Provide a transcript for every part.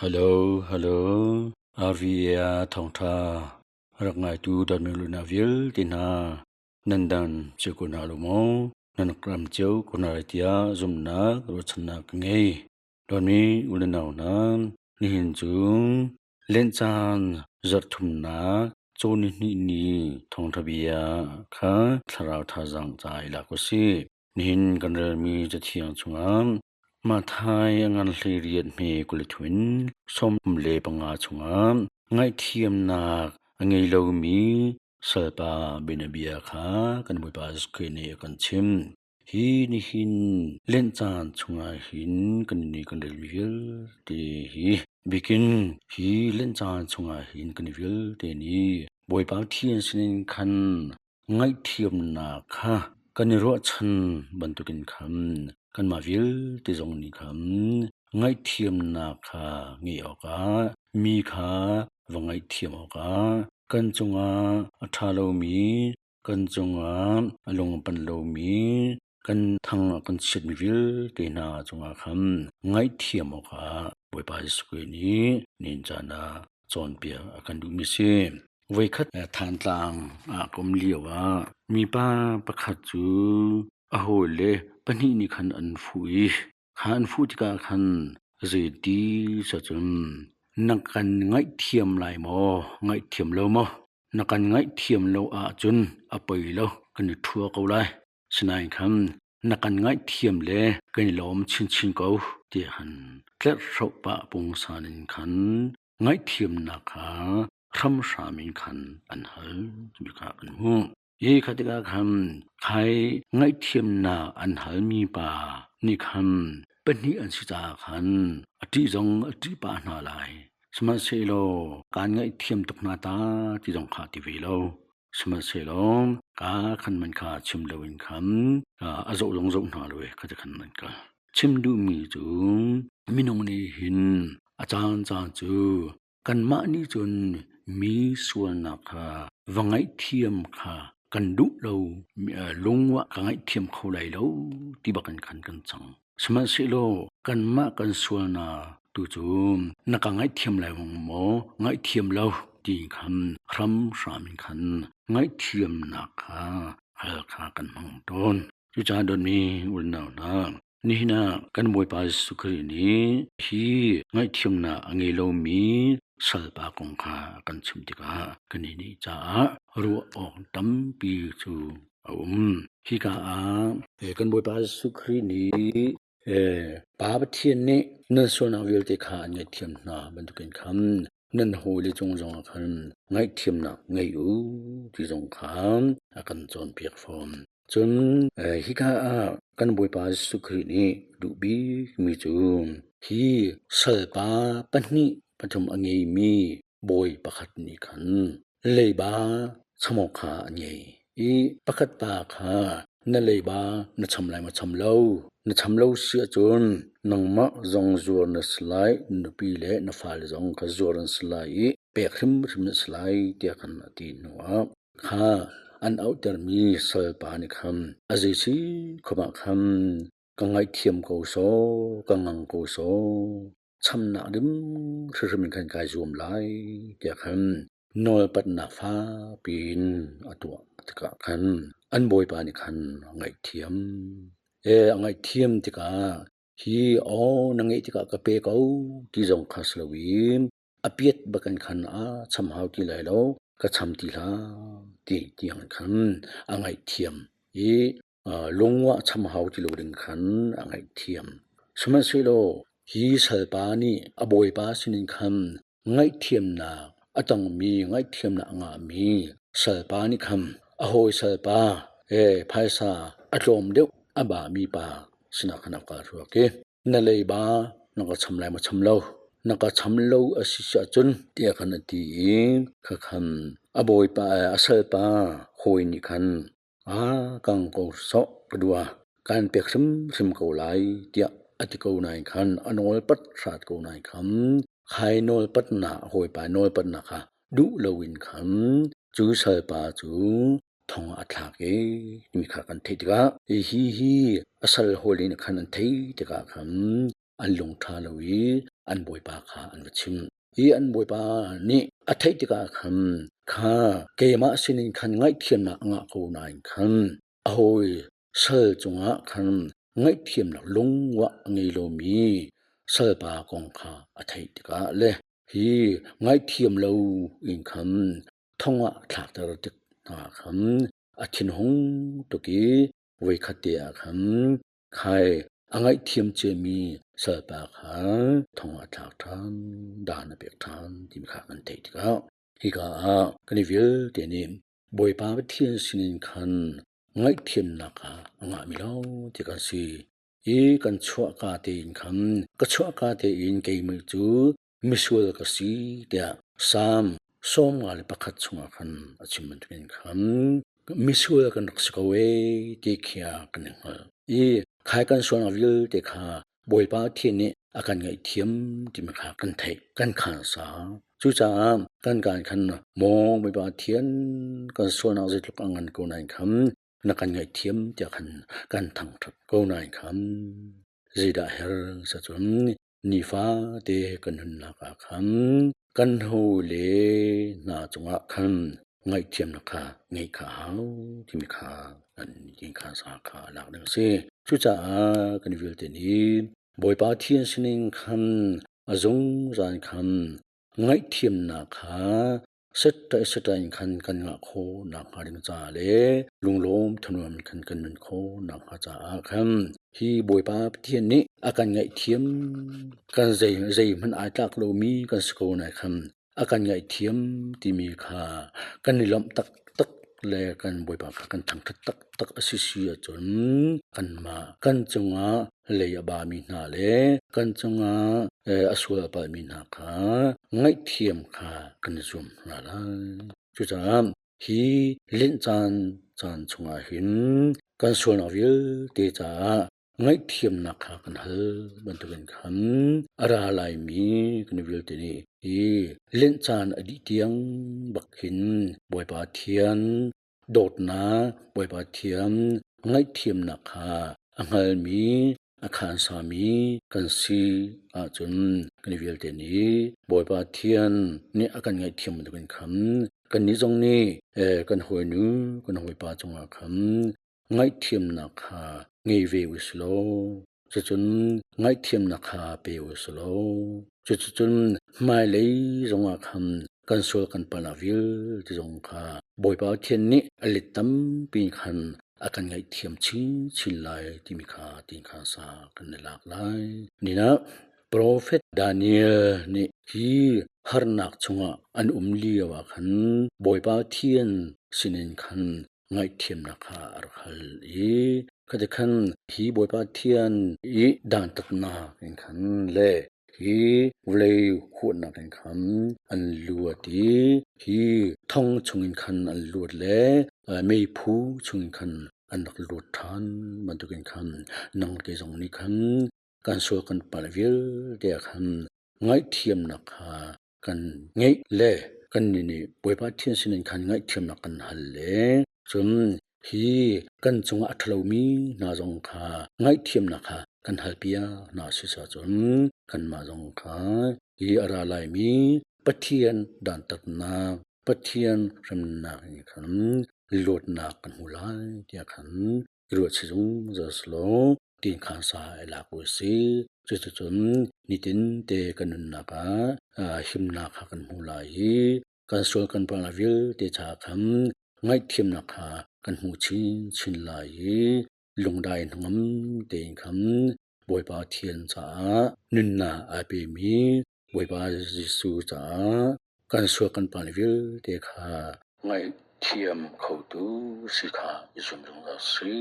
Hello, hello. RVA thawngtha rak ngaitu dawtmi luna vialte hna nan dan cio ko hna lo maw? Nan ram cio ko hna lai tiah zumhnak ruahchannak ka ngei. Dawtmi u le nau hna, nihin cu Lent caan zarh thumnak cawn nihnih ni thawngtha bia kha thlarau thazaang ca i lak u sih. Nihin kan relmi Cathiang chungah Matthai a ngan 18 hme 23 in 15 chungah ngaihthiamnak a ngei lomi salpa bianabia kha kan Bawipa Jesuh Khrih nih a kan chimh. Hi nihin Lent caan chungah hin kan nih kan relmi vialte hi bikin hi Lent caan chungah hin kan vialte nih Bawipa Pathian sinin khan ngaihthiamnak kha kan i ruahchan bantukin khan kanmah vialte zong nih khan ngaihthiamnak kha ngeih awkah mi kha va ngaihthiam awkah kan cungah a ṭha lomi kan cungah a lung a pan lomi kan thang a kan chiatmi vialte hna cungah khan ngaihthiam awkah Bawipa Jesuh Khrih nih nihin caan ah cawnpiak a kan duhmi si. Voikhat Thantlang ah ka um lio ah mipa pakhat cu a hawile pahnih nih khan an fuh i kha an fuh tikah khan zeiti cun na kan ngaihthiam lai maw, ngaihthiam lo maw? Na kan ngaihthiam lo ahcun a poi lo, kan i ṭhua ko lai. Sinain khan na kan ngaihthiam le kan i lawm chinchin ko tiah khan tlerhhroh pah pungsan in khan ngaihthiamnak kha hramhram in khan an hal timi kha kan hmuh. Hi kha tikah khan khai ngaihthiamnak an halmi pa nih khan pahnih an si caah khan a ṭih zong a ṭih pah hna lai. Sihmanhsehlaw kaan ngaihthiam tuk hna ta ti zong kha ti ve lo. Sihmanhsehlaw ka khan man kha chim loin khan a zoh zong zoh hna lo i khati khan an kal. Chim duhmi cu minung nih hin a caancaan cu kanmah nih cun mi sualnak kha va ngaihthiam kha kan duh lo, lungwah ka ngaihthiam kho lai lo ti bakin khan kan cang. Sihmanhsehlaw kanmah kan sualnak tu cu na ka ngaihthiam lai maw, ngaihthiam lo ti khan hramhram in khan ngaihthiamnak kha hal kha kan hmang tawn. Cucaah dawtmi unau hna, nihin ah kan Bawipa Jesuh Khrih nih hi ngaihthiamnak a ngei lomi salpa kong kha a kan chimh tikah kannih nih caah ruah awk tampi cu a um. Hika ah kan Bawipa Jesuh Khrih nih Pa Pathian nih nan sualnak vialte kha an ngaihthiam hna bantukin khan nan hawile cung zongah khan ngaihthiamnak ngei u ti zong kha a kan cawnpiak fawn. Cun hika ah kan Bawipa Jesuh Khrih nih duh bikmi cu hi salpa pahnih pathum a ngeimi bawi pakhat nih khan leiba cham awk kha a ngei i pakhat pa kha na leiba na cham lai maw cham lo na cham lo si ahcun nangmah zong zuar na si lai na nupi le na fale zong kha zuar an si lai i pek hrimhrim na si lai tiah khan a ti hnuah kha an auhtermi salpa nih khan a zei si khom ah khan ka ngaihthiam ko sawh ka ngang ko sawh chamnak ding hrimhrim in khan kai zuam lai tiah khan nawlpatnak fakpi in a tuah tikah khan an bawipa nih khan a ngaihthiam. A ngaihthiam tikah hi aw na ngeih tikah ka pe ko ti zong kha si loin a piat bakin khan a cham hau ti lai lo ka cham ti hlah ti tiang khan a ngaihthiam i lungwah cham hau ti lo ding khan a ngaihthiam. Sihmanhsehlaw hi salpa nih a bawipa sinin khan ngaihthiamnak a tongmi ngaihthiamnak a ngahmi salpa nih khan a hawi salpa he phaisa a tlawm deuh a bami pa sinah khan a kal hruak i na leiba na ka cham lai maw cham lo na ka cham lo a si ahcun tiah khan a ti i khakhan a bawipa a salpa hawi nih khan A kang ko sawh ka dua. Kaan pek hrimhrim ko lai tiah a ti ko nain khan a nawlpat hrat ko nain khan khai nawlpatnak a hawipa nawlpatnak kha duh loin khan cu salpa cu thong ah a thlak i timi kha kan theih tikah hi hi a sal hawi nih khan an theih tikah khan an lung ṭha lo i. an bawipa kha an va chimh. Hi an bawipa nih a theih tikah khan kha keimah sinin khan ngaihthiamnak a ngah ko nain khan a hawi sal cungah khan ngaihthiamnak lungwah a ngei lomi salpa kong kha a theih tikah le hi ngaihthiam lo in khan thong ah thlakter tik hna khan a thinhung tuk i voikhat te ah khan khai a ngaihthiam ciami salpa kha thong ah thlak ṭhan, dan a pek ṭhan timi kha kan theih tikah hika ah kan i vialte nih Bawipa Pathian sinin khan ngaihthiamnak kha a ngahmi lo ti kan si. I kan chuahka tein khan ka chuahka tein keimah cu misual ka si tiah Salm 51 chungah khan a chim bantukin khan misual kan rak si ko ee ti khi kan i hngalh. I khai kan sualnak vialte kha Bawipa Pathian nih a kan ngaihthiam timi kha kan theih, kan khaan sa. Cucaah kan kaan khan maw Bawipa Pathian kan sualnak zeitluk a ngan ko nain khan na kan ngaihthiam tiah khan kan thangṭhat ko nain khan zeidah her sacun nifate kan nunnak ah khan kan hawile hna cungah khan ngaihthiamnak kha ngeih kha a hau timi kha kan kha sa kha lak ding a si. Cucaah kan vialte nih Bawipa Thian sining khan a zungzal khan ngaihthiamnak kha Setsai in khan kan ngah khawh nakhnga ding caah le lunglawm thanuam khan kan nun khawh nakhnga caah khan hi Bawipa Pathian nih a kan ngaihthiam kan zei zeihmanh ai tlak lomi kan si ko nai khan a kan ngaihthiam timi kha kan i lawmh taktak le kan Bawipa kha kan thangṭhat taktak a si si ahcun kanmah kan cungah lei a bami hna le kan cungah a sual a palhmi hna kha ngaihthiam kha kan i zuam hna lai. Cucaah hi Lent caan caan chungah hin kan sualnak vialte caah ngaihthiamnak kha kan hal bantukin khan a ra laimi kan vialte nih hi Lent caan a dih tiang bak hin Bawipa Thian dawtnak Bawipa Thian ngaihthiamnak kha a hngalmi a khansami kan si ahcun kan vialte nih Bawipa Thian nih a kan ngaihthiam bantukin khan kannih zong nih kan hawinu kan hawipa cungah khan ngaihthiamnak kha ngei ve u si law cucun ngaihthiamnak kha pe u si law cuticun hmailei zongah khan kan sual kan palh vialte zong kha Bawipa Pathian nih a let tampi khan a kan ngaihthiam chinchin lai timi kha tin kha sa kan i lak lai. Ninah Profet Daniel nih hi harnak chungah an um lio ah khan Bawipa Pathian sinin khan ngaihthiamnak kha a rak hal i khati khan hi Bawipa Pathian i dantatnak in khan le hi vawlei huatnak in khan an luat i hi thong chungin khan an luat le meiphu chungin khan an rak luat ṭhan bantukin khan nang ke zong nih khan kan sual kan palh vialte ah khan ngaihthiamnak kha kan ngeih le kannih nih Bawipa Pathian sinin khan ngaihthiamnak kan hal le cun hi kan cungah a ṭhalomi hna zong kha ngaihthiamnak kha kan halpiak hna si cun kanmah zong kha hi a ra laimi Pathian dantatnak Pathian hremnak in khan luatnak kan hmu lai tiah khan i ruahchih zungzal selaw tiin khan sa i lak u sih. Cuticun nitin te kan nunnak ah himnak kha kan hmu lai i kan sual kan palhnak vialte ca khan ngaihthiamnak kha kan hmu chinchin lai i lungdai hnangam tein khan Bawipa Pathian caah nunnak aa pemi Bawipa Jesuh caah kan sual kan palh vialte kha ngaihthiam khotu si kha i zum zungzal si.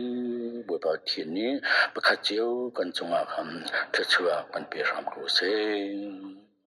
Bawipa Pathian nih pakhat cio kan cungah khan thluachuah kan pe hram ko seh.